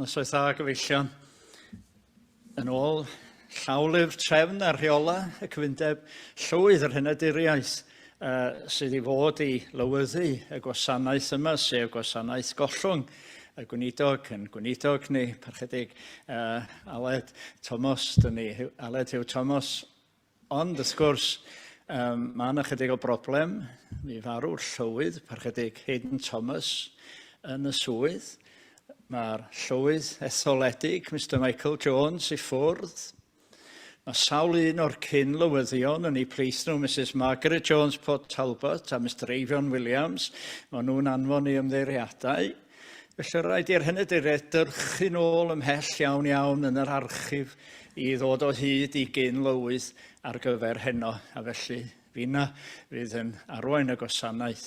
Noswaith dda, gyfeillion. Yn ôl llawlyfr trefn a rheola y cyfundeb llywydd yr henaduriaeth uh, sydd i fod i lywyddu y gwasanaeth yma, sef gwasanaeth gollwng y gweinidog yn gweinidog ni, parchedig uh, Aled Thomas, dyn ni, Aled Hugh Thomas. Ond, wrth gwrs, um, mae yna chydig o broblem. Mi farw'r llywydd, parchedig Hayden Thomas, yn y swydd. Mae'r llywydd etholedig, Mr Michael Jones, i ffwrdd. Mae sawl un o'r cyn lywyddion yn eu plith nhw, Mrs Margaret Jones Port Talbot a Mr Eifion Williams, maen nhw'n anfon eu ymddeiriadau. Felly rhaid i'r henaduriaid dyrchu'n ôl ymhell iawn iawn yn yr archif i ddod o hyd i gyn lywydd ar gyfer heno, a felly finna fydd yn arwain y gwasanaeth.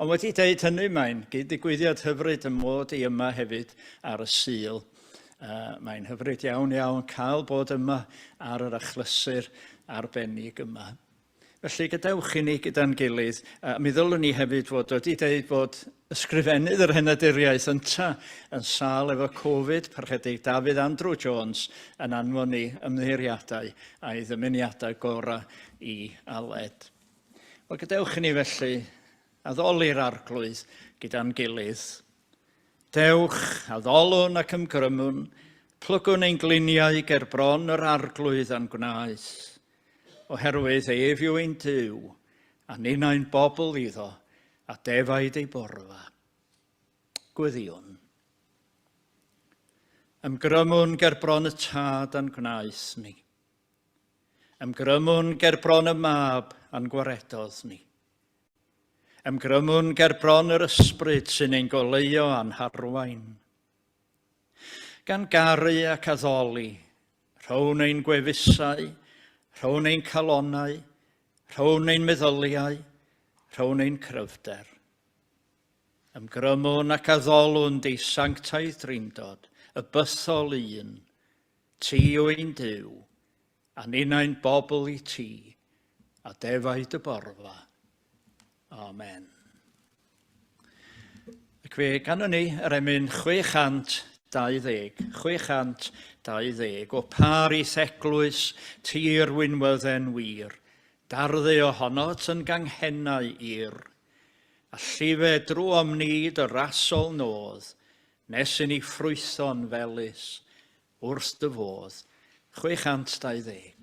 Ond wedi deud hynny, mae'n gyd-ddigwyddiad hyfryd ym mod i yma hefyd ar y Sul. Uh, mae'n hyfryd iawn iawn cael bod yma ar yr achlysur arbennig yma. Felly, gadewch i ni gyda'n gilydd. A mi ddylwn ni hefyd fod wedi dweud bod ysgrifennydd yr henaduriaeth ynta yn sâl efo Covid, parchedig Dafydd Andrew Jones, yn anfon ni ymddiheuriadau a'i ddymuniadau gorau i Aled. Wel, gadewch i ni felly addoli'r arglwydd gyda'n gilydd. Dewch, addolwn ac ymgrymwn, plygwn ein gliniau ger bron yr arglwydd a'n gwnaeth. Oherwydd ef yw ein Duw, a ninnau'n bobl iddo, a defaid ei borfa. Gweddïwn. Ymgrymwn ger bron y Tad a'n gwnaeth ni. Ymgrymwn ger bron y Mab a'n gwaredodd ni. Ymgrymwn ger bron yr Ysbryd sy'n ein goleuo a'n harwain. Gan garu ac addoli, rhown ein gwefusau, rhown ein calonnau, rhown ein meddyliau, rhown ein cryfder. Ymgrymwn ac addolwn di sanctaidd drindod, y bythol un, ti yw ein Duw, a ninnau'n bobl i ti, a defaid y borfa. Amen. Ac fe ganwn ni yr emyn 620, 620, o Paris eglwys tir winwydden wir, darddu ohonot yn ganghennau ir, a llife drwom ni dy rasol nodd, nes i ni ffrwytho'n felys Wrth dy fodd. 620.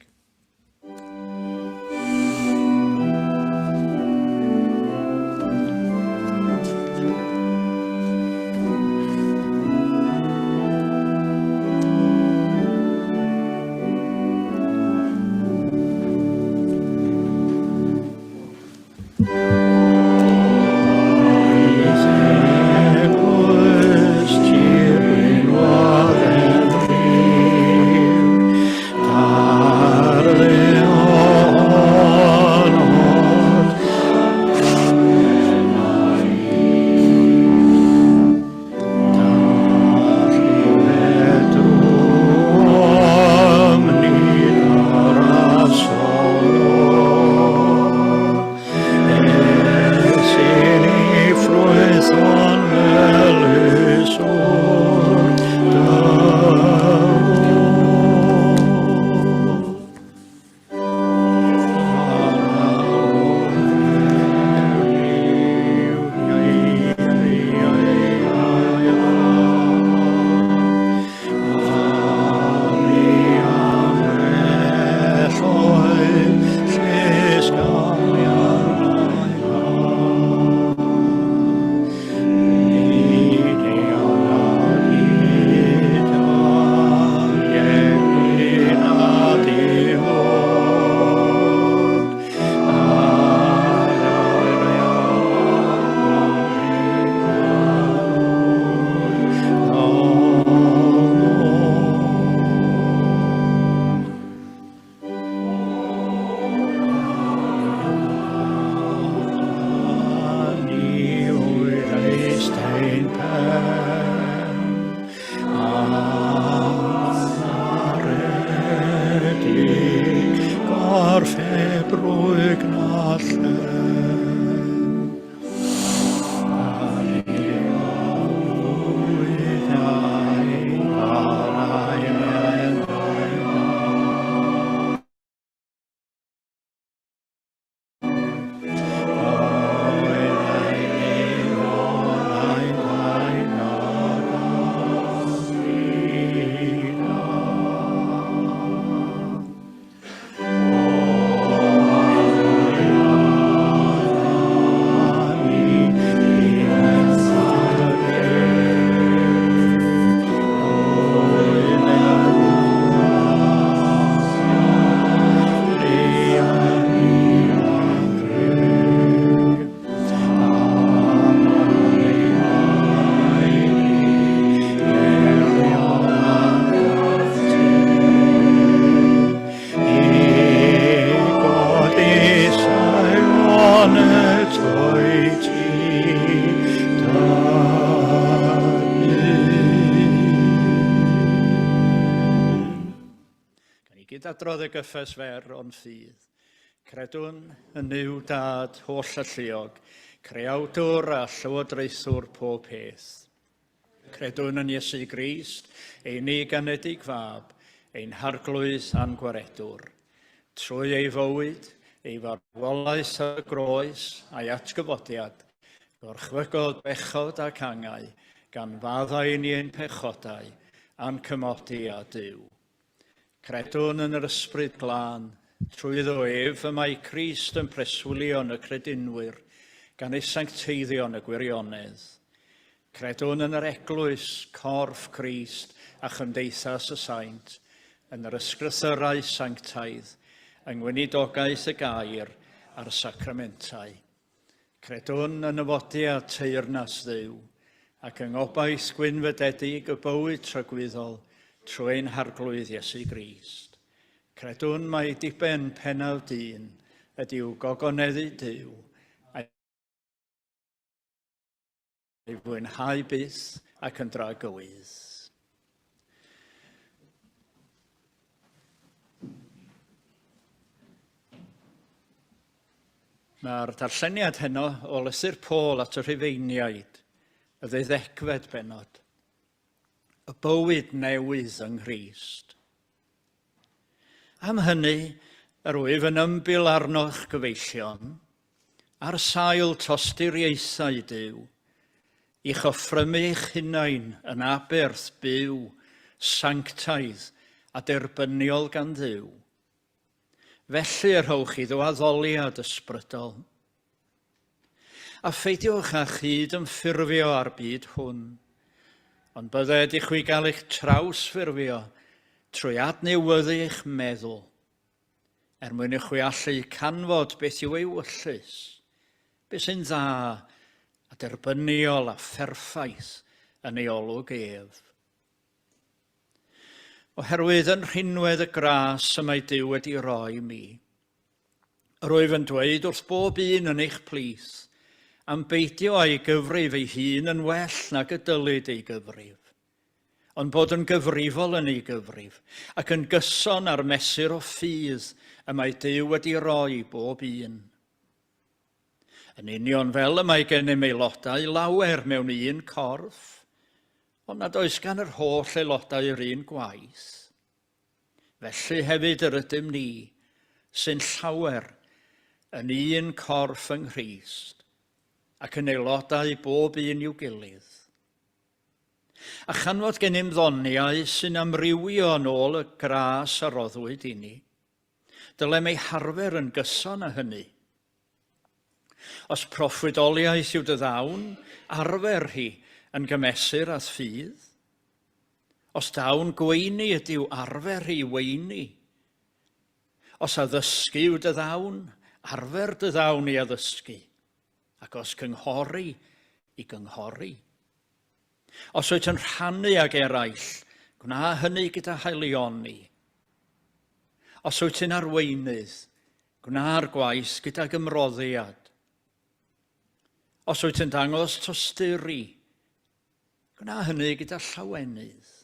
gyd-adrodd y gyffes fer o'n ffydd. Credwn yn Nuw Dad holl alluog, creawdwr a llywodraethwr pob peth. Credwn yn Iesu Grist, ei unig anedig fab, ein harglwydd a'n gwaredwr. Trwy ei fywyd, ei farwolaeth ar y groes a'i atgyfodiad, gorchfygodd bechod ac angau, gan faddau i ni ein pechodau a'n cymodi â Duw. Credwn yn yr Ysbryd Glân, trwyddo ef y mae Crist yn preswylio yn y credinwyr, gan eu sancteiddio yn y gwirionedd. Credwn yn yr Eglwys, corff Crist a chymdeithas y saint, yn yr ysgrythyrau sanctaidd, yng ngweinidogaeth y gair a'r sacramentau. Credwn yn nyfodiad teyrnas Dduw, ac yng ngobaith gwynfydedig y bywyd tragwyddol trwy ein Harglwydd Iesu Grist. Credwn mai diben pennaf dyn ydyw gogoneddu Duw a'i fwynhau byth ac yn dragywydd. Mae'r darlleniad heno o lythyr Paul at y Rhufeiniaid, y ddeuddegfed bennod. Y bywyd newydd yng Nghrist. Am hynny, yr wyf yn ymbil arnoch gyfeillion, ar sail tosturiaethau Duw, i'ch offrymu eich hunain yn aberth byw, sanctaidd a derbyniol gan Dduw. Felly y rhowch iddo addoliad ysbrydol. A pheidiwch â chyd ymffurfio â'r byd hwn, ond bydded i chwi gael eich trawsffurfio trwy adnewyddu eich meddwl, er mwyn i chwi allu canfod beth yw ei wyllys, beth sy'n dda a derbyniol a pherffaith yn ei olwg ef. Oherwydd yn rhinwedd y gras y mae Duw wedi roi mi. Yr wyf yn dweud wrth bob un yn eich plith, am beidio â'i gyfrif ei hun yn well nag y dylid ei gyfrif, ond bod yn gyfrifol yn ei gyfrif, ac yn gyson â'r mesur o ffydd y mae Duw wedi roi bob un. Yn union fel y mae gennym aelodau lawer mewn un corff, ond nad oes gan yr holl aelodau yr un gwaith. Felly hefyd yr ydym ni, sy'n llawer, yn un corff yng Nghrist, ac yn aelodau bob un i'w gilydd. A chanfod gennym ddoniau sy'n amrywio yn ôl y gras a roddwyd i ni, Dylem ei harfer yn gyson â hynny. Os proffwydoliaeth yw dy ddawn, arfer hi yn gymesur â'th ffydd. Os dawn gweini ydyw, arfer hi weini. Os addysgu yw dy ddawn, arfer dy ddawn i addysgu. Ac os cynghori, i gynghori. Os wyt yn rhannu ag eraill, gwna hynny gyda haelioni. Os wyt ti'n arweinydd, gwna'r gwaith gydag ymroddiad. Os wyt yn dangos tosturi, gwna hynny gyda llawenydd.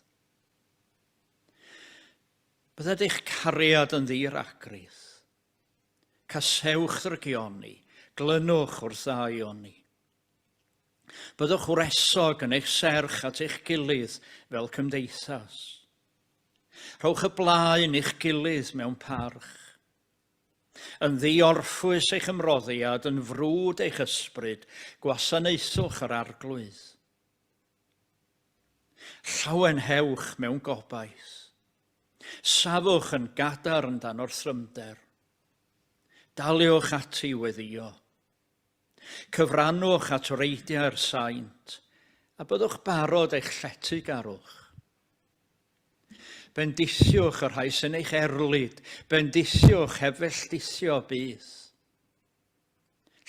Bydded eich cariad yn ddi-ragrith. Casewch ddrygioni, glynwch wrth ddaioni. Byddwch wresog yn eich serch at eich gilydd fel cymdeithas. Rhowch y blaen i'ch gilydd mewn parch. Yn ddiorffwys eich ymroddiad, yn frwd eich ysbryd, gwasanaethwch yr arglwydd. Llawenhewch mewn gobaith. Safwch yn gadarn dan orthrymder. Daliwch ati weddio. Cyfrannwch at wreidiau'r saint, a byddwch barod eich lletygarwch. Bendithiwch y rhai sy'n eich erlid, bendithiwch heb felldithio byth.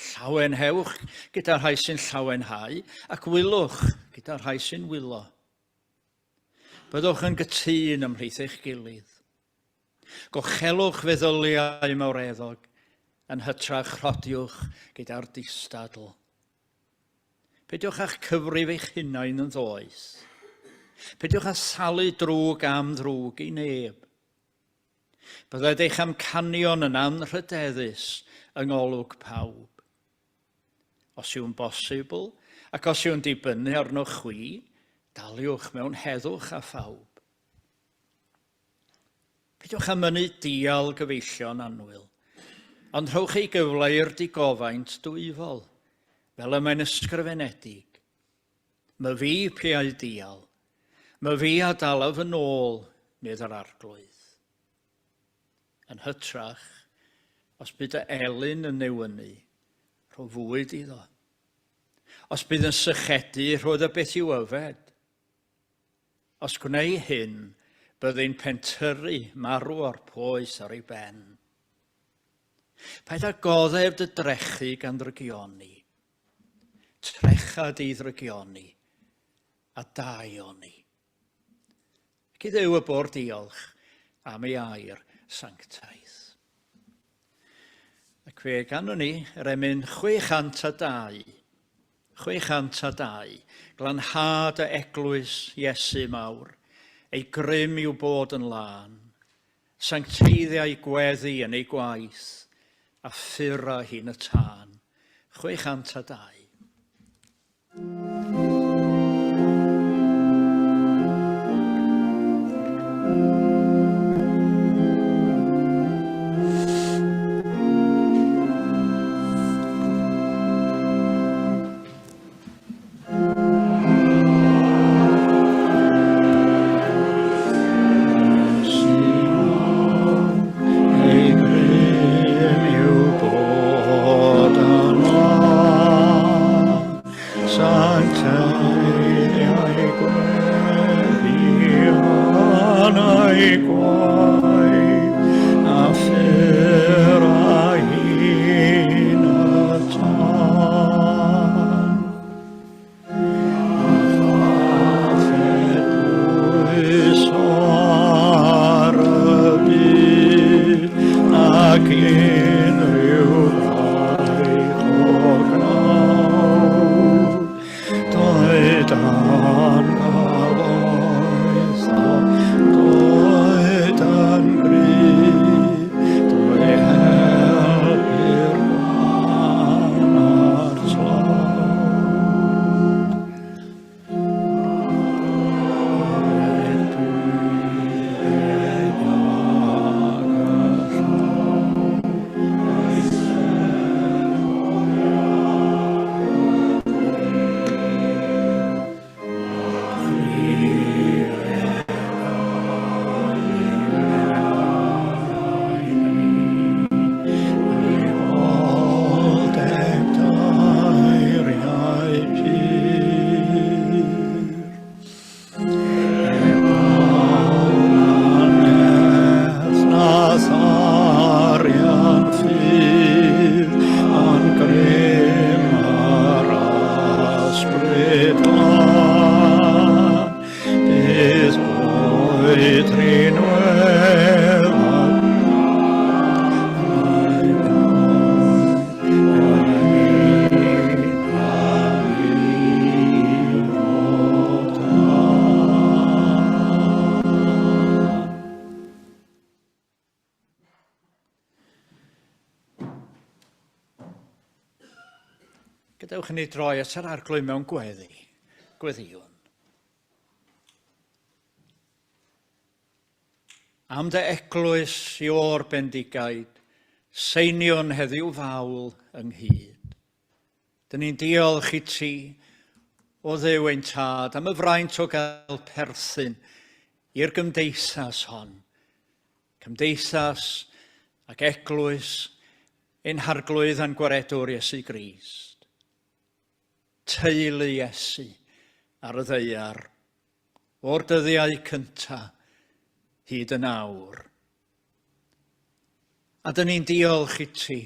Llawenhewch gyda'r rhai sy'n llawenhau, ac wylwch gyda'r rhai sy'n wylo. Byddwch yn gytûn ymhlith eich gilydd. Gochelwch feddyliau mawreddog, yn hytrach rhodiwch gyda'r distadl. Peidiwch â'ch cyfrif eich hunain yn ddoeth. Peidiwch â thalu drwg am ddrwg i neb. Bydded eich amcanion yn anrhydeddus yng ngolwg pawb. Os yw'n bosibl, ac os yw'n dibynnu arnoch chwi, daliwch mewn heddwch â phawb. Peidiwch â mynnu dial gyfeillion annwyl, ond rhowch ei gyfle i'r digofaint dwyfol, fel y mae'n ysgrifenedig. Myfi piau dial, myfi a dalaf yn ôl, medd yr arglwydd. Yn hytrach, os bydd dy elyn yn newynu, rho fwyd iddo. Os bydd yn sychedu, rho iddo beth i'w yfed. Os gwnei hyn, byddi'n pentyrru marw o'r poeth ar ei ben. Paid â goddef dy drechu gan ddrygioni. Trecha di ddrygioni, a daioni. Ac i Dduw y bo'r diolch am ei air sanctaidd. Ac fe ganwn ni yr emyn 602. 602. Glanhad y eglwys Iesu mawr, ei grym i'w bod yn lân. Sancteiddiau gweddi yn ei gwaith, a phura hi'n y tân. 602. Gadewch i ni droi at yr arglwydd mewn gweddi. Gweddïwn. Am dy eglwys i o'r bendigaid, seiniwn heddiw fawl ynghyd. Dyn ni'n diolch i ti, o Dduw ein tad, am y fraint o gael perthyn i'r gymdeithas hon. Cymdeithas ac eglwys ein harglwydd a'n gwaredwr Iesu Grist. Teulu Iesu ar y ddaear, o'r dyddiau cyntaf hyd yn awr. A dyn ni'n diolch i ti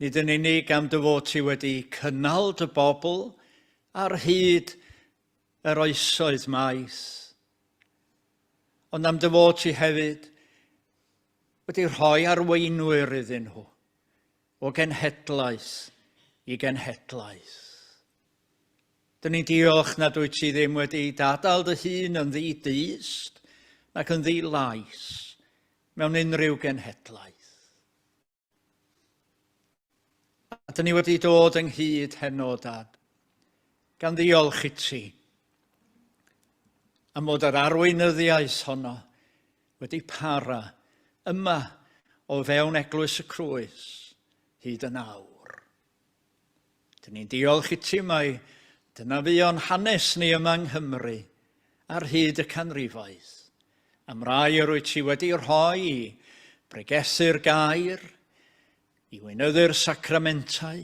Nid yn unig am dy fod ti wedi cynnal dy bobl ar hyd yr oesoedd maith, ond am dy fod ti hefyd wedi rhoi arweinwyr iddyn nhw o genhedlaeth i genhedlaeth. Dyn ni'n diolch nad wyt ti ddim wedi dadael dy hun yn ddi-dyst nac yn ddi-lais. mewn unrhyw genhedlaeth. A dyn ni wedi dod ynghyd heno, Dad, gan ddiolch i ti am fod yr arweinyddiaeth honno wedi para yma o fewn Eglwys y Crwys hyd yn awr. Dyn ni'n diolch i ti mai dyna fuon hanes ni yma yng Nghymru ar hyd y canrifoedd. Am rai yr wyt ti wedi rhoi i bregethu'r gair, i weinyddu'r sacramentau,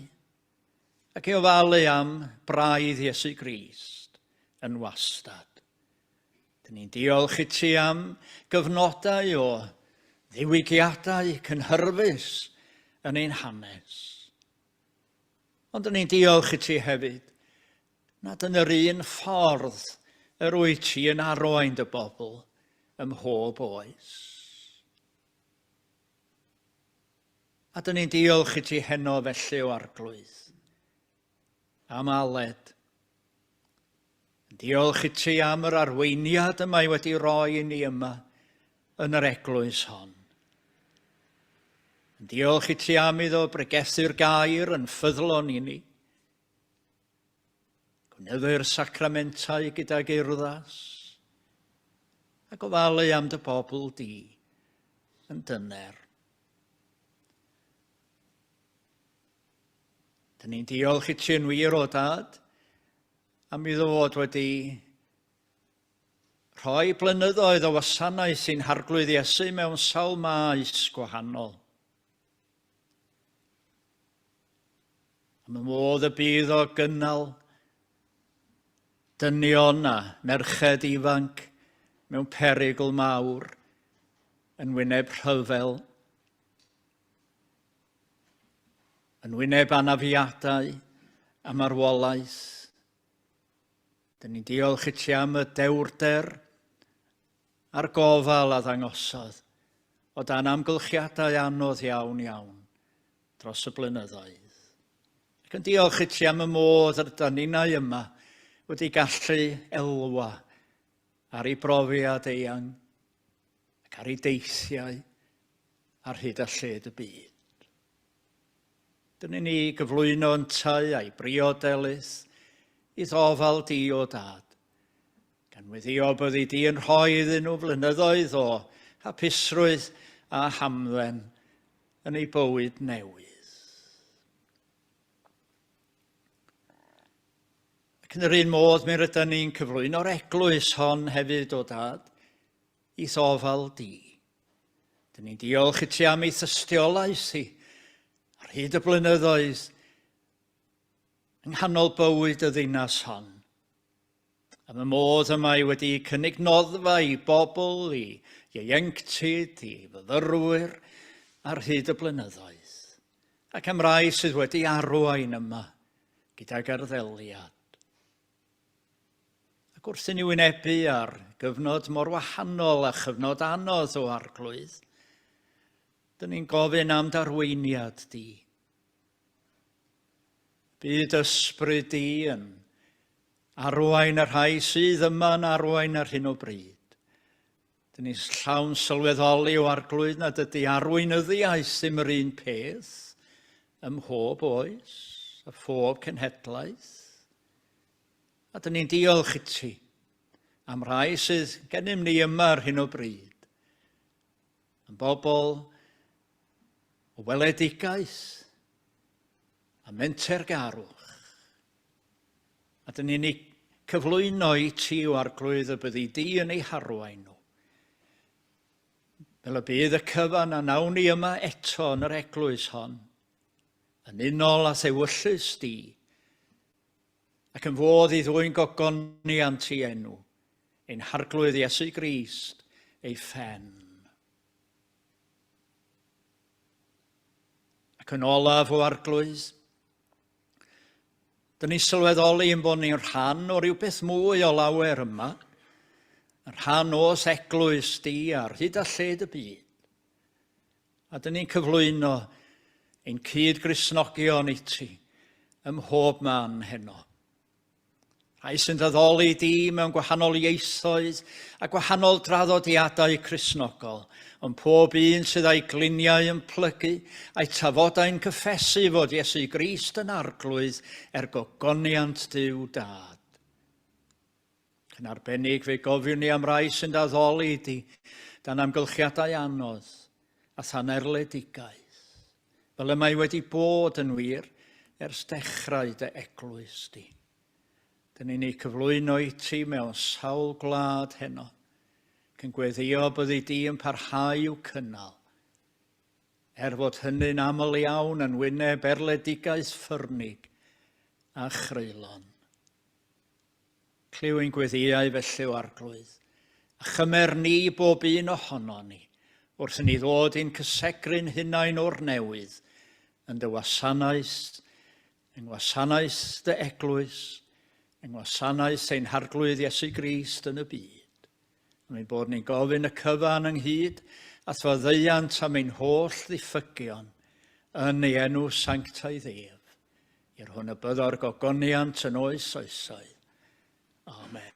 ac i ofalu am braidd Iesu Grist yn wastad. Dyn ni'n diolch i ti am gyfnodau o ddiwygiadau cynhyrfus yn ein hanes. Ond dyn ni'n diolch i ti hefyd nad yn yr un ffordd yr wyt ti yn arwain dy bobl ym mhob oes. A dyn ni'n diolch i ti heno felly o Arglwydd am Aled. Diolch i ti am yr arweiniad y mae wedi roi i ni yma yn yr eglwys hon. Diolch i ti am iddo bregethu'r gair yn ffyddlon i ni. Gweinyddu'r sacramentau gydag urddas, a gofalu am dy bobl di yn dyner. Dyn ni'n diolch i ti yn wir o Dad am iddo fod wedi rhoi blynyddoedd o wasanaeth i'n Harglwydd Iesu mewn sawl maes gwahanol. Am y modd y bydd o gynnal dynion a merched ifanc mewn perygl mawr yn wyneb rhyfel, yn wyneb anafiadau a marwolaeth. Dyn ni'n diolch i ti am y dewrder a'r gofal a ddangosodd o dan amgylchiadau anodd iawn iawn dros y blynyddoedd. Ac yn diolch i ti am y modd yr ydyn ninnau yma wedi gallu elwa ar ei brofiad eang ac ar ei deithiau ar hyd a lled y byd. Dyna ni gyflwyno yntau a'i briod Delyth i ddofal di o Dad, gan weddio byddi di yn rhoi iddyn nhw flynyddoedd o hapusrwydd a hamdden yn ei bywyd newydd. Ac yn yr un modd, mi rydyn ni'n cyflwyno'r eglwys hon hefyd o Dad, i ddofal di. Dyn ni'n diolch i ti am ei thystiolaeth hi ar hyd y blynyddoedd yng nghanol bywyd y ddinas hon. Am y modd y mae wedi cynnig noddfa i bobl, i ieuenctid, i fyfyrwyr ar hyd y blynyddoedd. Ac am rai sydd wedi arwain yma gydag arddeliad. Ac wrth i ni wynebu ar gyfnod mor wahanol a chyfnod anodd o Arglwydd, dyn ni'n gofyn am darweiniad di. Bydd ysbryd di yn arwain y rhai sydd yma yn arwain ar hyn o bryd. Dyn ni'n llawn sylweddoli o Arglwydd nad ydy arweinyddiaeth ddim yr un peth ym mhob oes a phob cenhedlaeth. A dyn ni'n diolch i ti am rhai sydd gennym ni yma ar hyn o bryd. Yn bobl o weledigaeth a mentergarwch. A dyn ni'n ei cyflwyno i ti o Arglwydd y byddi di yn ei harwain nhw. Fel y bydd y cyfan a nawn ni yma eto yn yr eglwys hon, yn unol â thewyllys di, ac yn fodd i ddwyn gogoniant i enw, ein Harglwydd Iesu Grist, ei phen. Ac yn olaf o Arglwydd, dyn ni'n sylweddoli ein bod ni'n rhan o rywbeth mwy o lawer yma, yn rhan o's eglwys di ar hyd a lled y byd. A dyn ni'n cyflwyno ein cyd-Gristnogion i ti ym mhob man heno. Rhai sy'n addoli di mewn gwahanol ieithoedd a gwahanol draddodiadau Cristnogol, ond pob un sydd â'i gliniau yn plygu a'i tafodau'n cyffesu fod Iesu Grist yn Arglwydd er gogoniant Duw Dad. Yn arbennig fe gofiwn ni am rai sy'n addoli di dan amgylchiadau anodd a than erledigaeth, fel y mae wedi bod yn wir ers dechrau dy eglwys di. Dyn ni'n ei cyflwyno i ti mewn sawl gwlad heno, ac yn gweddio byddi di yn parhau i'w cynnal, er fod hynny'n aml iawn yn wyneb erledigaeth ffyrnig a chreulon. Clyw ein gweddïau felly, o Arglwydd, a chymer ni bob un ohono ni, wrth i ni ddod i'n cysegru'n hunain o'r newydd, yn dy wasanaeth, yng ngwasanaeth dy eglwys, yng ngwasanaeth ein Harglwydd Iesu Grist yn y byd. Am ein bod ni'n gofyn y cyfan ynghyd a'th faddeuant am ein holl ddiffygion yn ei enw sanctaidd ef, i'r hwn y byddo'r gogoniant yn oes oesoedd. Amen.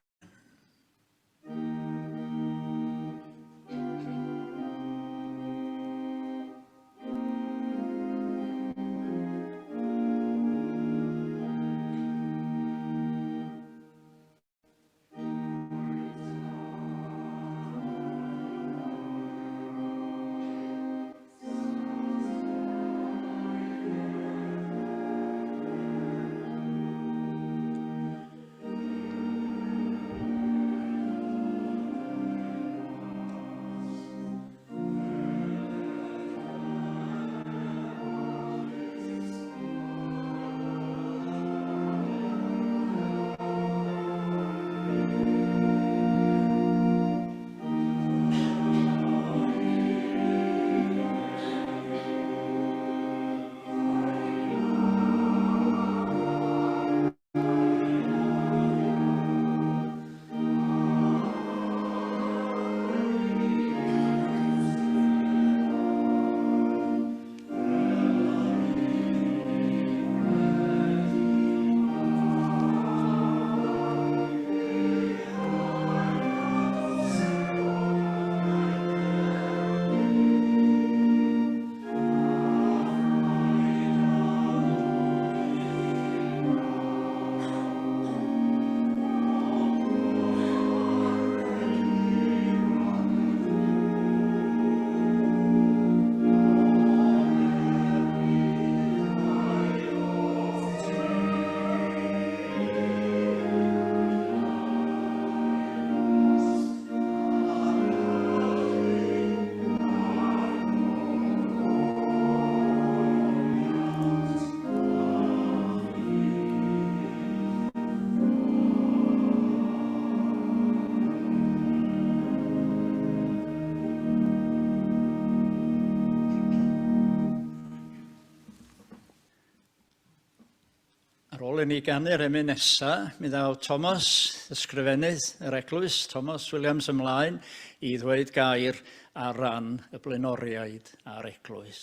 Ar ôl i ni ganu'r emyn nesa, mi ddaw Thomas, ysgrifennydd yr eglwys, Thomas Williams ymlaen i ddweud gair ar ran y blaenoriaid a'r eglwys.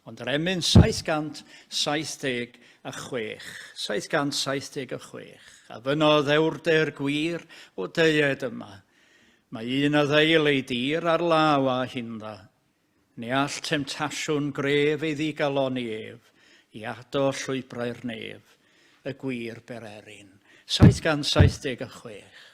Ond yr emyn 776, 776, a fynodd ewrder gwir o deued yma. Mae un a ddeil ei dir ar law a hindda. Ni all temtasiwn gref ei ddigalonni ef i ado llwybrau'r nef, y gwir bererin. 776.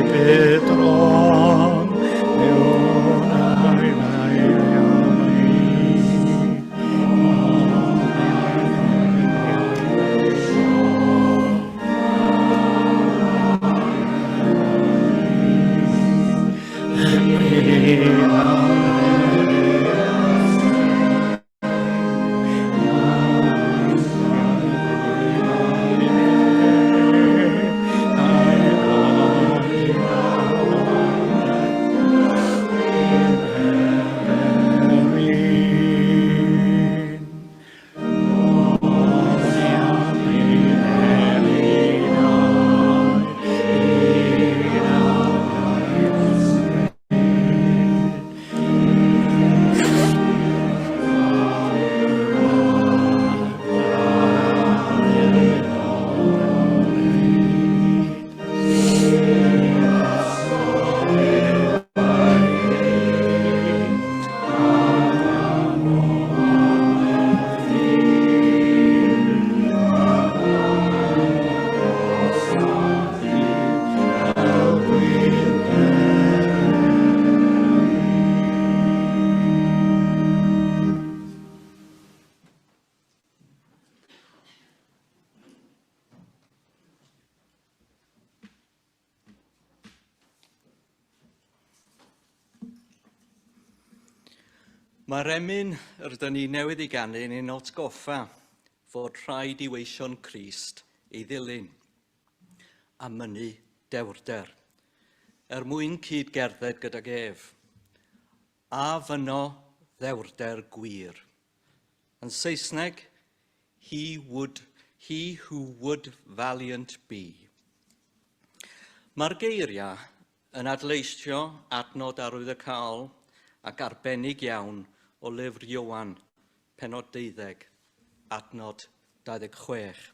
bydron, Mae'r emyn rydyn ni newydd ei ganu yn ein atgoffa fod rhaid i weision Crist ei ddilyn a mynnu dewrder er mwyn cyd-gerdded gydag ef. A fyno ddewrder gwir. Yn Saesneg, he, would, he who would valiant be. Mae'r geiriau yn adleisio adnod arwyddocaol ac arbennig iawn o lyfr Ioan, penod 12, adnod 26.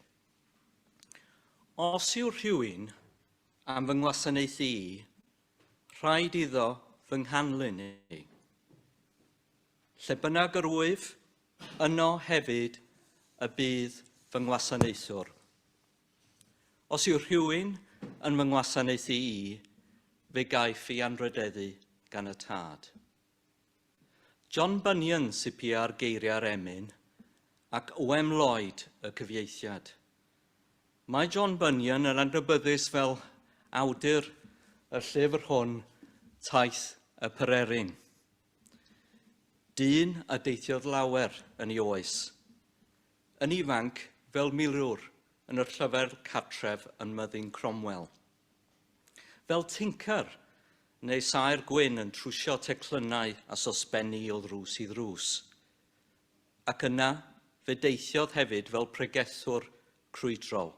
Os yw rhywun am fy ngwasanaethu i, rhaid iddo fy nghanlyn i. Lle bynnag yr wyf, yno hefyd y bydd fy ngwasanaethwr. Os yw rhywun yn fy ngwasanaethu i, fe gaiff ei anrhydeddu gan y Tad. John Bunyan sydd pia'r geiriau'r emyn ac O.M. Lloyd y cyfieithiad. Mae John Bunyan yn adnabyddus fel awdur y llyfr hwn, Taith y Pererin. Dyn a deithiodd lawer yn ei oes. Yn ifanc fel milwr yn y rhyfel cartref yn myddin Cromwell. Fel tincer neu saer gwyn yn trwsio teclynnau a sosbenni o ddrws i ddrws. Ac yna, fe deithiodd hefyd fel pregethwr crwydrol.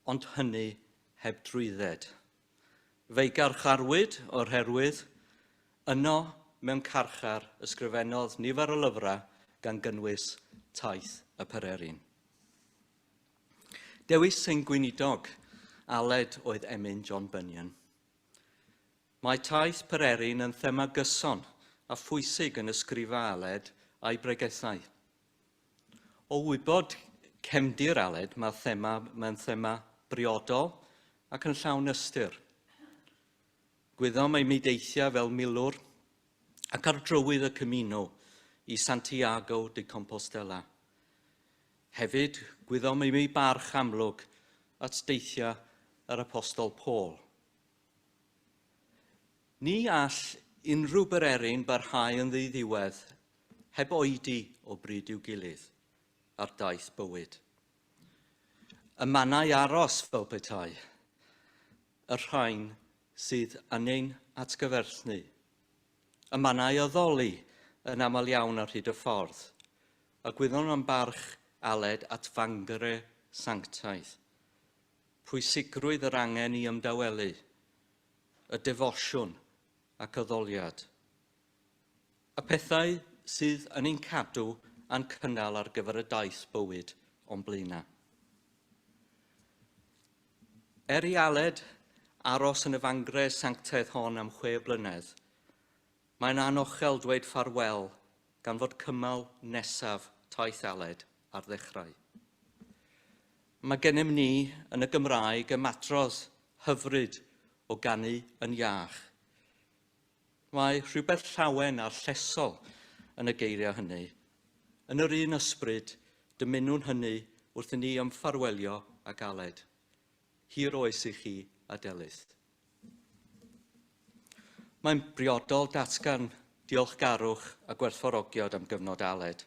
Ond hynny heb drwydded. Fe'i garcharwyd o'r herwydd. Yno, mewn carchar, ysgrifennodd nifer o lyfrau gan gynnwys Taith y Pererin. Dewis ein gweinidog, Aled, oedd emyn John Bunyan. Mae taith Pererin yn thema gyson a phwysig yn ysgrifau Aled a'i bregethau. O wybod cefndir Aled, mae'r thema, mae'n thema briodol ac yn llawn ystyr. Gwyddom ei mideithiau fel milwr ac ar drywydd y Camino i Santiago de Compostela. Hefyd, gwyddom ei barch amlwg at deithiau yr Apostol Paul. Ni all unrhyw bererin barhau yn ddiddiwedd heb oedi o bryd i'w gilydd ar daith bywyd. Y mannau aros fel petai, y rhain sydd yn ein atgyferthnu. Y mannau addoli yn aml iawn ar hyd y ffordd, a gwyddwn am barch Aled at fangre sanctaidd. Pwysigrwydd yr angen i ymdawelu, y defosiwn ac addoliad. Y pethau sydd yn ein cadw a'n cynnal ar gyfer y daith bywyd o'n blaenau. Er i Aled aros yn y fangre sanctaidd hon am chwe blynedd, mae'n anochel dweud ffarwel gan fod cymal nesaf taith Aled ar ddechrau. Mae gennym ni yn y Gymraeg ymadrodd hyfryd o ganu yn iach. Mae rhywbeth llawen a llesol yn y geiriau hynny. Yn yr un ysbryd, dymunwn hynny wrth i ni ymffarwelio ag Aled. Hir oes i chi a Delyth. Mae'n briodol datgan diolchgarwch a gwerthfawrogiad am gyfnod Aled,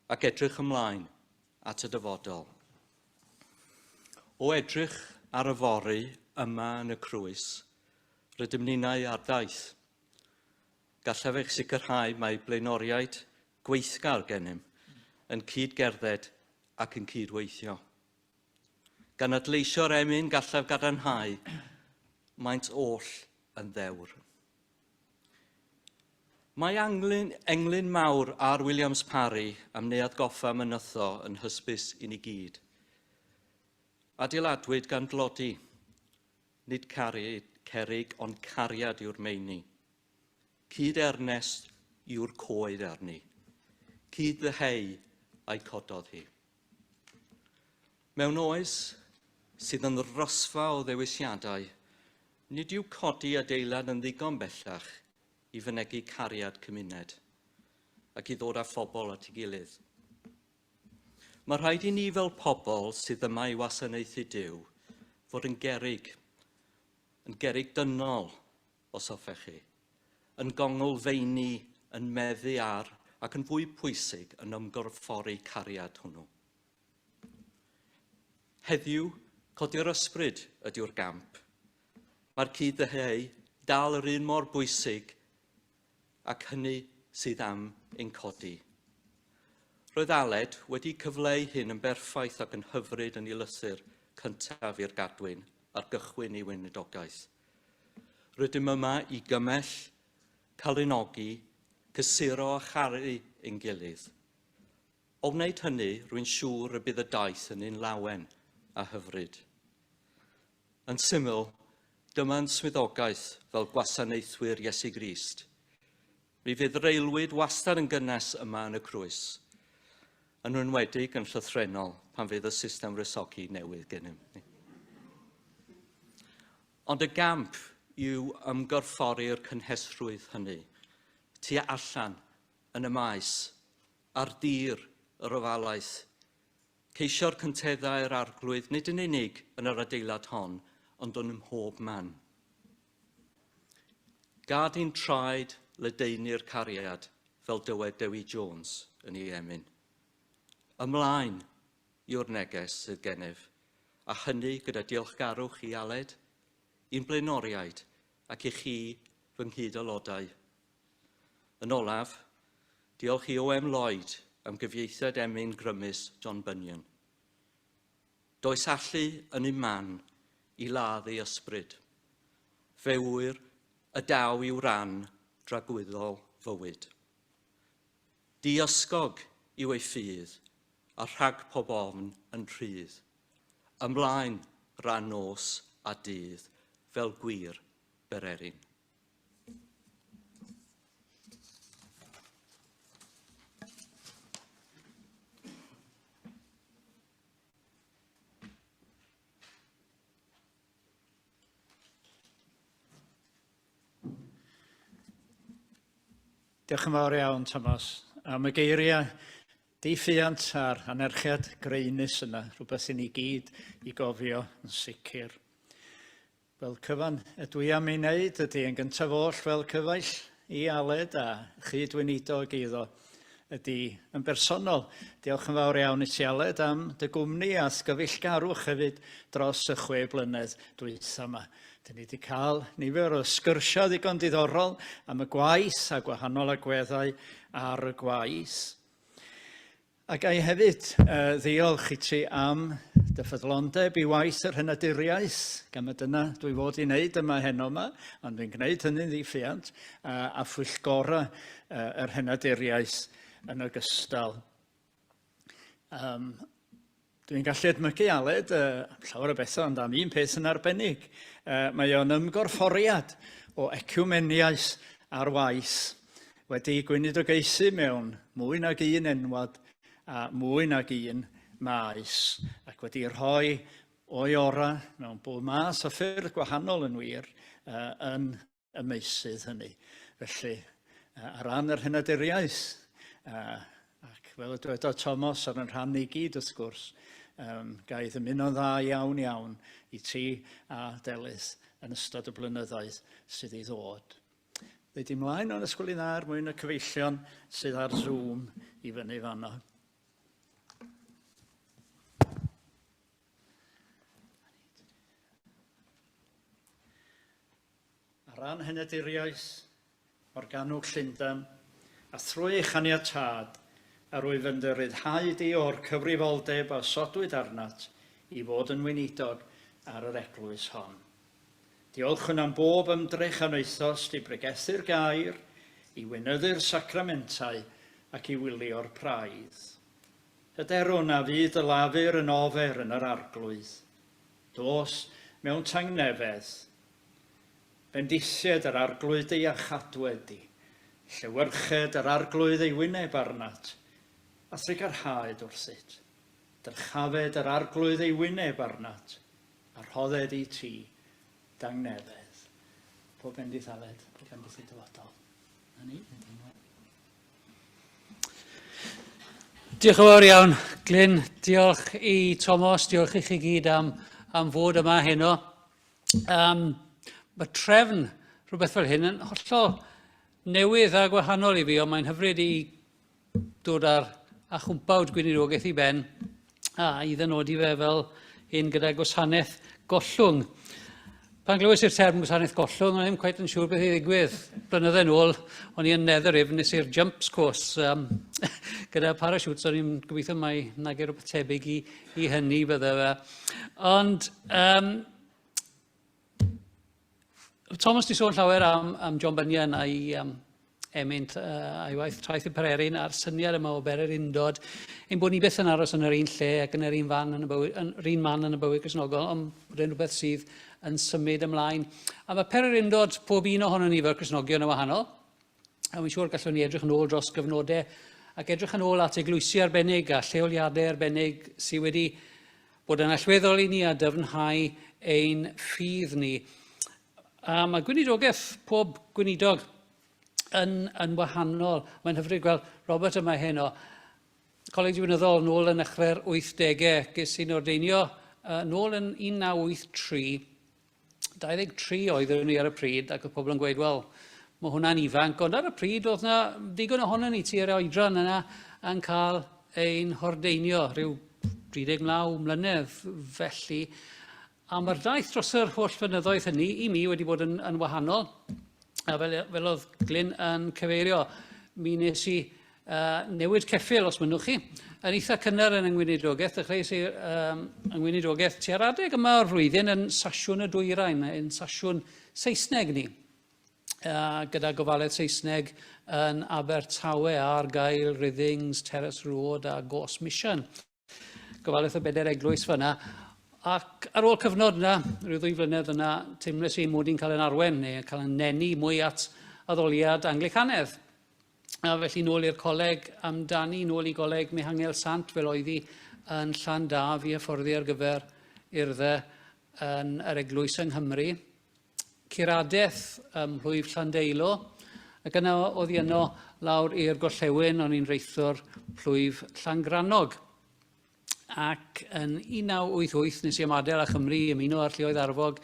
ac edrych ymlaen at y dyfodol. O edrych ar yfory yma yn y Crwys, rydym ninnau ar daith. Gallaf eich sicrhau mae blaenoriaid gweithgar gennym yn cyd-gerdded ac yn cyd-weithio. Gan adleisio'r emyn gallaf gadarnhau, maent oll yn ddewr. Mae anglyn, englyn mawr ar Williams Parry am Neuadd Goffa Mynytho yn hysbys i ni gyd. Adeiladwyd gan dlodi. Nid caru, cerig, ond cariad yw'r meini. Cyd ernest yw'r coed arni. Cyd ddyheu a'i cododd hi. Mewn oes sydd yn ddrysfa o ddewisiadau, nid yw codi adeilad yn ddigon bellach i fynegi cariad cymuned ac i ddod â phobl at ei gilydd. Mae rhaid i ni fel pobl sydd yma i wasanaethu Duw fod yn gerrig, yn gerrig dynol, os hoffech chi, yn gonglfeini, yn meddu ar, ac yn fwy pwysig, yn ymgorffori cariad hwnnw. Heddiw, codi'r ysbryd ydyw'r gamp. Mae'r cyd-ddyheu dal yr un mor bwysig ac hynny sydd am ein codi. Roedd Aled wedi cyfleu hyn yn berffaith ac yn hyfryd yn ei lythyr cyntaf i'r gadwyn ar gychwyn ei weinidogaeth. Rydym yma i gymell, calinogi, cysuro a charu ein gilydd. O wneud hynny, rwy'n siŵr y bydd y daith yn un lawen a hyfryd. Yn syml, dyma'n swyddogaeth fel gwasanaethwyr Iesu Grist. Mi fydd yr aelwyd wastad yn gynnes yma yn y Crwys, yn enwedig yn llythrennol pan fydd y system wresogi newydd gennym. Ond y gamp yw ymgorffori'r cynhesrwydd hynny tu allan yn y maes, ar dir yr ofalaeth. Ceisio'r cynteddau'r arglwydd nid yn unig yn yr adeilad hon, ond yn mhob man. Gad i'n traed ledaenu'r cariad, fel dywed Dewi Jones yn ei emyn. Ymlaen yw'r neges sydd gennyf, a hynny gyda diolchgarwch i Aled, i'n blaenoriaid ac i chi, fy nghyd-aelodau. Yn olaf, diolch i O.M. Lloyd am gyfieithiad emyn grymus John Bunyan. Does allu yn un man i ladd ei ysbryd. Fe ŵyr y daw i'w ran dragwyddol fywyd. Diysgog yw ei ffydd, a rhag pob ofn yn rhydd. Ymlaen ran nos a dydd, fel gwir bererin. Diolch yn fawr iawn, Thomas, am y geiriau diffuant a'r anerchiad graenus yna, rhywbeth i ni gyd i gofio yn sicr. Wel, cyfan ydw i am ei wneud ydy yn gyntaf oll fel cyfaill i Aled a chyd-weinidog iddo ydy yn bersonol. Diolch yn fawr iawn i ti Aled am dy gwmni a gyfeillgarwch hefyd dros y chwe blynedd dwytha yma. Dyn ni wedi cael nifer o sgyrsiau ddigon diddorol am y gwaith a gwahanol agweddau ar y gwaith. A ga i hefyd uh, ddiolch i ti am dy ffyddlondeb i waith yr henaduriaeth, gan mae dyna dwi fod i wneud yma heno yma, ond dwi'n gwneud hynny'n ddiffiant, uh, a phwyllgora uh, yr henaduriaeth yn ogystal. Um, Dwi'n gallu edmygu Aled uh, am llawer o bethau, ond am un peth yn arbennig. Uh, mae o'n ymgorfforiad o ecwmeniaeth ar waith, wedi gweinidogaethu mewn mwy nag un enwad a mwy nag un maes, ac wedi rhoi o'i orau mewn bob math o ffyrdd gwahanol yn wir yn y meysydd hynny. Felly, ar ran yr henaduriaeth, ac fel y dywedodd Thomas ar yn rhan ni gyd wrth gwrs, um, ga i ddymuno'n dda iawn iawn i ti a Delyth yn ystod y blynyddoedd sydd i ddod. Ddeud i mlaen o'n ysgol i dda er mwyn y cyfeillion sydd ar Zoom i fyny fanno. Ar ran henaduriaeth Morgannwg Llundain, a thrwy ei chaniatâd, yr wyf yn dy ryddhau di o'r cyfrifoldeb a osodwyd arnat i fod yn weinidog ar yr eglwys hon. Diolchwn am bob ymdrech a wnaethost i bregethu'r gair, i weinyddu'r sacramentau ac i wylio'r praidd. Hyderwn na fydd dy lafur yn ofer yn yr Arglwydd. Dos mewn tangnefedd. Bendithied yr Arglwydd dy iachadwed di. Llewyrched yr Arglwydd ei wyneb arnat, a thrugarhaed wrthyt. Dyrchafed yr Arglwydd ei wyneb arnat, a rhodded i ti dangnefedd. Pob bendith Aled, pob bendith i dyfodol. Na ni. Diolch yn fawr iawn, Glyn. Diolch i Tomos, diolch i chi gyd am, am fod yma heno. Um, mae trefn rhywbeth fel hyn yn hollol newydd a gwahanol i fi, ond mae'n hyfryd i dod â'r achwmpawd gweinidogaeth i ben a i ddynodi fe fel un gyda gwasanaeth gollwng. Pan glywes i'r term gwasanaeth gollwng, o'n i ddim cweit yn siŵr beth i ddigwydd. Blynydde nôl, o'n i yn Netherif, nes i'r jumps course um, gyda parachutes, o'n i'n gobeithio mai nag rhywbeth tebyg i, i hynny bydde fe. Ond um, Thomas di sôn llawer am, am John Bunyan a'i um, emyn uh, a'i waith Traeth y Pererin a'r syniad yma o bererindod, ein bod ni byth yn aros yn yr un lle ac yn yr un fan yn y bywyd, yn yr un man yn y bywyd Gristnogol, ond bod e'n rhywbeth sydd yn symud ymlaen. A mae pererindod pob un ohonon ni fel Cristnogion yn wahanol. A wy'n siŵr gallwn ni edrych yn ôl dros gyfnodau ac edrych yn ôl at eglwysi arbennig a lleoliadau arbennig sydd wedi bod yn allweddol i ni a dyfnhau ein ffydd ni. A mae gweinidogaeth pob gweinidog yn, yn wahanol. Mae'n hyfryd gweld Robert yma heno. Coleg Diwinyddol nôl yn nechrau'r 80au. Ges i'n ordeinio uh, nôl yn 1983 23 oeddwn i ar y pryd ac oedd pobl yn gweud, wel, mae hwnna'n ifanc, ond ar y pryd oedd na ddigon ohono ni tua'r oedran yna yn cael ein hordeinio rhyw 39 mlynedd felly. A mae'r daith dros yr holl fynyddoedd hynny i mi wedi bod yn, yn wahanol. A fel, fel oedd Glyn yn cyfeirio, mi nes i uh, newid ceffyl, os mynnwch chi, yn eitha cynnar yn yngweinidogaeth. Dechreuais i um, yngweinidogaeth tua'r adeg yma o'r flwyddyn yn Sasiwn y Dwyrain, yn Sasiwn Saesneg ni, uh, gyda gofaledd Saesneg yn Abertawe, Argyle, Rhyddings, Terrace Road a Gorse Mission. Gofalaeth y bedair eglwys fyna. Ac ar ôl cyfnod yna, rhyw ddwy flynedd yna, teimlais i mod i'n cael yn arwen neu cael yn nenu mwy at addoliad Anglicanedd. A felly nôl i'r coleg amdani, nôl i goleg Mihangel Sant fel oedd hi yn Llandaf i hyfforddi ar gyfer urddau yn yr eglwys yng Nghymru. Curadeth ym mhlwyf Llandeilo, ac yna oddi yno lawr i'r gorllewin o'n i'n reithwr plwyf Llangrannog. Ac yn 1988 nes i ymadael â Chymru i ymuno â'r lluoedd arfog,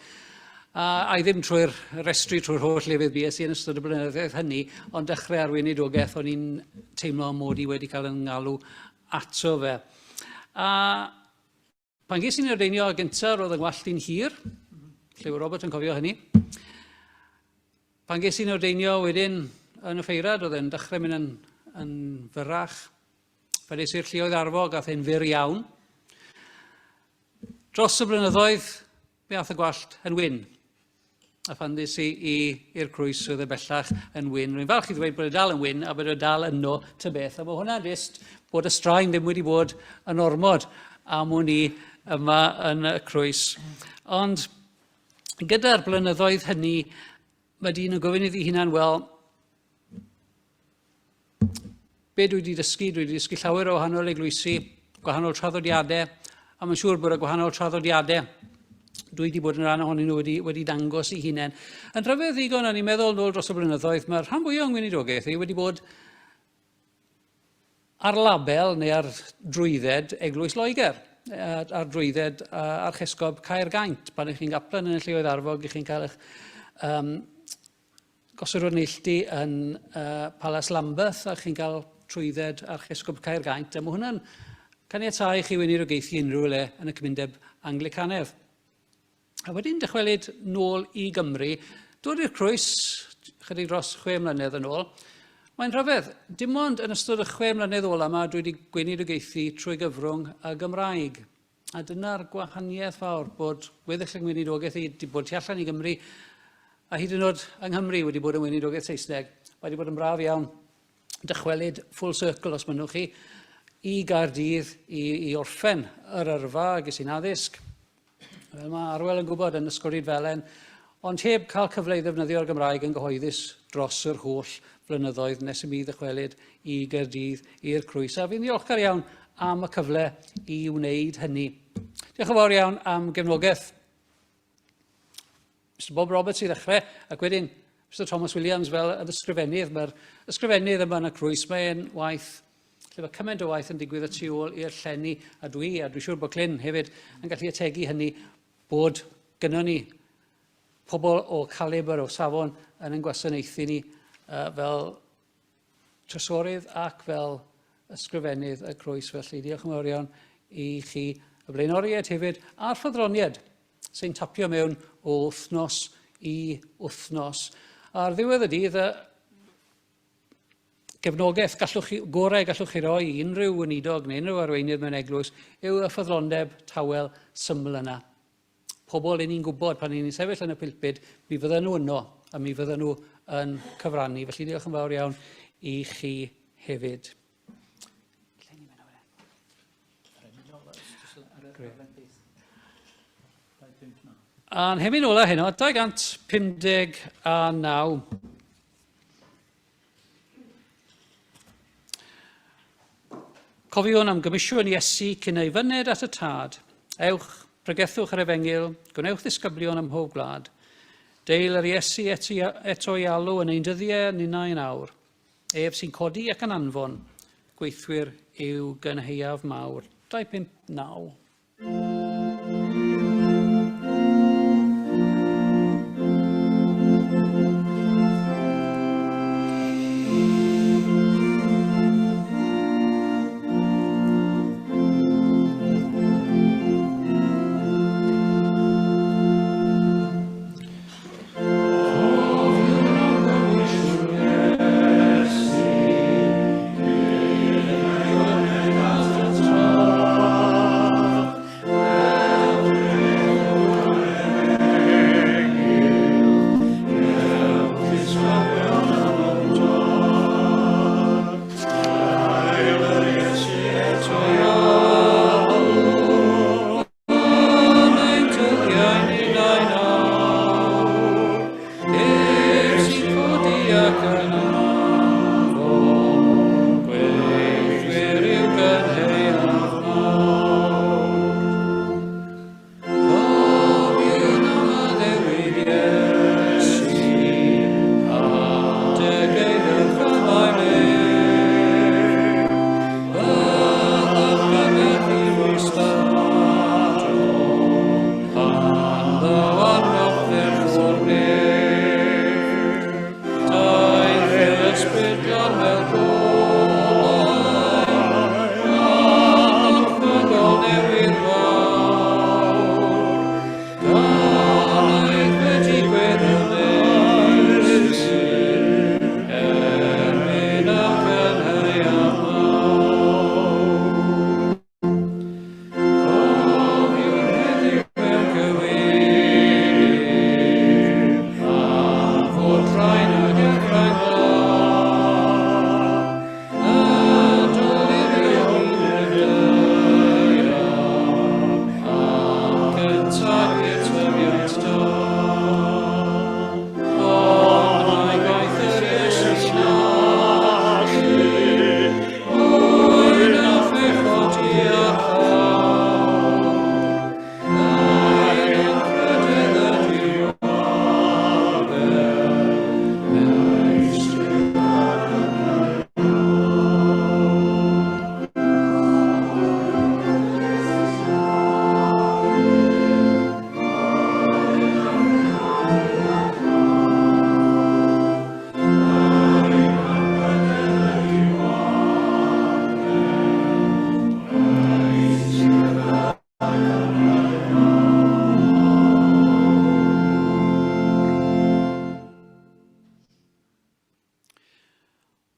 a, a i ddim trwy'r restru trwy'r holl lefydd bues i yn ystod y blynyddoedd hynny, ond dechrau ar weinidogaeth o'n i'n teimlo mod i wedi cael yn ngalw ato fe. A Pan ges i'n ordeinio gyntaf, roedd yng ngwallt i'n hir. Lle yw Robert yn cofio hynny. Pan ges i'n ordeinio wedyn yn y ffeirad, oedd e'n dechrau mynd yn, yn fyrrach. Pan es i'r lluoedd arfog, ath e'n fyr iawn. Dros y blynyddoedd, Mi ath y gwallt yn wyn. A phan ddes i i'r crwys oedd e bellach yn wyn. Rwy'n falch i ddweud bod e dal yn wyn a bod e dal yno ta beth. A mae hwnna'n jyst bod y straen ddim wedi bod yn ormod am wn i yma yn y crwys. Ond gyda'r blynyddoedd hynny, mae dyn yn gofyn iddi hunan, wel, be dwi wedi dysgu? Dwi wedi dysgu llawer o wahanol eglwysi, gwahanol traddodiadau. A mae'n siŵr bod y gwahanol traddodiadau dwi wedi bod yn rhan ohonyn nhw wedi, wedi dangos eu hunain. Yn rhyfedd ddigon, o'n i'n meddwl nôl dros y blynyddoedd, mae'r rhan fwyaf o'n gweinidogaeth i wedi bod ar label neu ar drwydded Eglwys Loegr, ar drwydded Archesgob Caergaint. Pan ych chi'n gaplan yn y lleoedd arfog, ych chi'n cael eich um, gosod o'r neilltu yn uh, Palas Lambeth a chi'n cael trwydded Archesgob Caergaint. A mae hwnna'n caniatáu i chi weinidogaethu unrhyw le yn y cymundeb Anglicanedd. A wedyn dychwelyd nôl i Gymru, dod i'r crwys chydig dros chwe mlynedd yn ôl. Mae'n rhyfedd, dim ond yn ystod y chwe mlynedd ola yma dwi wedi gweinidogaethu trwy gyfrwng y Gymraeg. A dyna'r gwahaniaeth fawr bod gweddill yng ngweinidogaeth i wedi bod tu allan i Gymru a hyd yn oed yng Nghymru wedi bod yn weinidogaeth Saesneg. Mae wedi bod yn braf iawn dychwelyd full circle os mynnwch chi i Gaerdydd i, i orffen yr yrfa ges i'n addysg. Fel mae Arwel yn gwybod yn Ysgol Rhyd Felen, ond heb cael cyfle i ddefnyddio'r Gymraeg yn gyhoeddus dros yr holl flynyddoedd nes i mi ddychwelyd i Gaerdydd i'r Crwys. A fi'n ddiolchgar iawn am y cyfle i wneud hynny. Diolch yn fawr iawn am gefnogaeth Mr Bob Roberts i ddechrau, ac wedyn Mr Thomas Williams fel yr ysgrifennydd. Mae'r ysgrifennydd yma yn y crwys, mae'n waith lle mae cymaint o waith yn digwydd y tu ôl i'r llenni, a dwi, a dwi'n siŵr bod Glyn hefyd yn gallu ategu hynny, bod gynnon ni pobl o calibr, o safon yn ein gwasanaethu ni uh, fel trysorydd ac fel ysgrifennydd y crwys. Felly diolch yn fawr iawn i chi y blaenoriaid hefyd a'r ffyddloniaid sy'n tapio mewn o wythnos i wythnos. Ar ddiwedd y dydd, y gefnogaeth gallwch chi, gorau gallwch chi roi i unrhyw weinidog neu unrhyw arweinydd mewn eglwys yw y ffyddlondeb tawel syml yna. Pobl i ni'n gwybod pan ni'n sefyll yn y pulpud, mi fydden nhw yno a mi fydden nhw yn cyfrannu. Felly diolch yn fawr iawn i chi hefyd. A'n hemyn ola heno, 259. Cofiwn am gomisiwn Iesu cyn ei fyned at y Tad. Ewch, pregethwch yr efengyl, gwnewch ddisgyblion ym mhob gwlad. Deil yr Iesu eto i alw yn ein dyddiau ninnau yn awr. Ef sy'n codi ac yn anfon gweithwyr i'w gynhaeaf mawr. 259.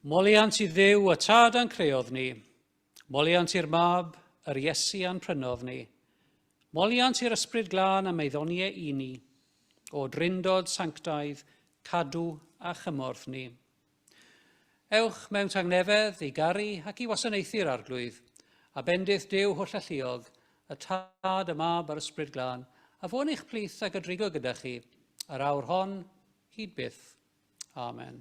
Moliant i Dduw y Tad a'n creodd ni. Moliant i'r Mab, yr Iesu a'n prynodd ni. Moliant i'r Ysbryd Glân am ei ddoniau i ni. O drindod sanctaidd, cadw a chymorth ni. Ewch mewn tangnefedd i garu ac i wasanaethu'r Arglwydd, a bendith Duw hollalluog, y Tad, y Mab a'r Ysbryd Glân, a fo'n eich plith ac y drigo gyda chi, yr awr hon, hyd byth. Amen.